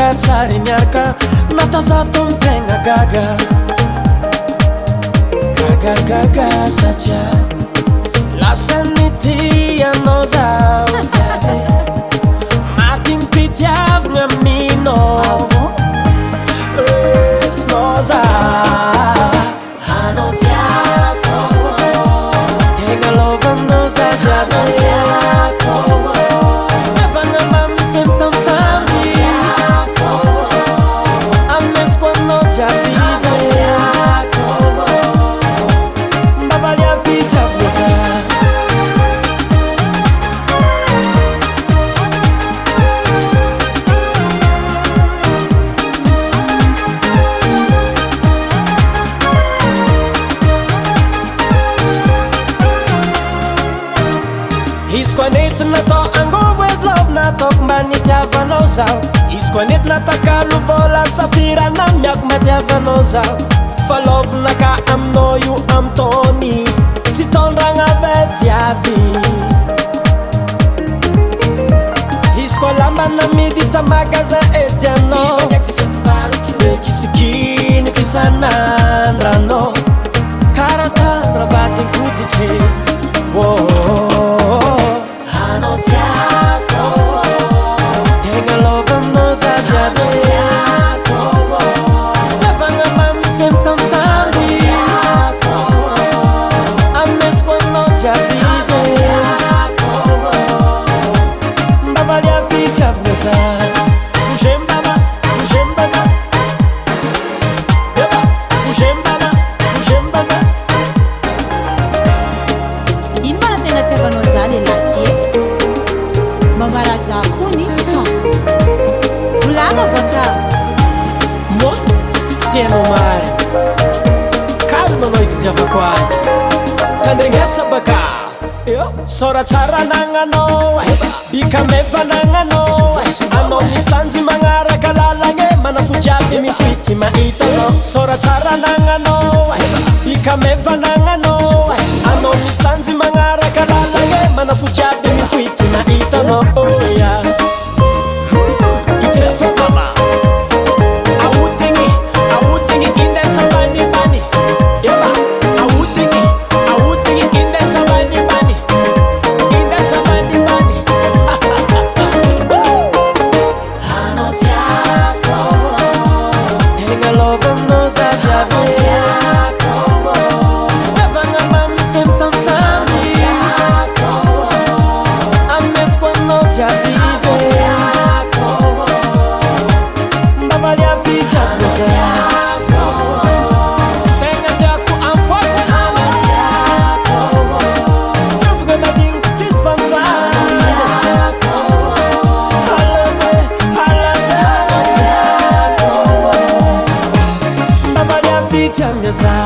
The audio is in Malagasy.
Niaraka tsary niaraka natao zato tegna gaga. Gagagaga satria lasa nitianao zaho. Maty mpitiavagna aminao. Resinao za. Anao tiako. Tegna lovanao za viavy. Tiako. Fitiavagna mamy feno tambitamby. Tiako. Amesiko anao jiaby izy. Tiako. Mba valia fitiavagna za. Izy koa nentina atao angovo edy love nataoko mba nitiavanao zaho. Izy koa nentina takalo vola safira namiako mba tiavanao zaho. Fa lovinaka aminao io am'taony tsy tondragna veviavy. Izy koa lamba namidy ta magasin edy anao. Ekisikiniky isan'andranao karaha tandra vadin-koditry. Oh. Anao tiako. Tegna love aminao za viavy. Tiako. Fitiavagna mamy feno tambitamby. Tiako. Amesiko anao jiaby izy. Tiako. Mba valia fitiavagna za. Bouge mbaba, bouge mbaba. Eba, bouge mbaba, bouge mbaba. Ino ma raha tegna tiavanao za lehilahy ty e? Mba maraza kony ha. Volagna baka. Moi, tsy hainao marina. Calme anao itiavako azy. Tandregnesa baka. Sora tsara anagnanao, bika meva anagnanao. Anao misanjy magnaraka lalagna e, manafo jiaby mifoity mahitanao. Sora tsara anagnanao, bika meva anagnanao. Anao misanjy magnaraka lalagna e, manafo jiaby mifoity mahitanao. Oh yeah. It's for mama. Aotigny, aotigny indesa banibany. Eba, aotigny, aotigny indesa banibany. Indesa banibany. Anao tiako. Tegna love aminao za viavy. Tiako. Fitiavagna mamy feno tambitamby. Tiako. Amesiko anao jiaby izy. Tiako. Mba valia fitiavagna za. Tiako. Tegna tiako am'foko anao. Tiako. Fitiavagna madio tsisy fandrana. Tiako. I love, I love. Tiako. Mba valia fitiavagna za.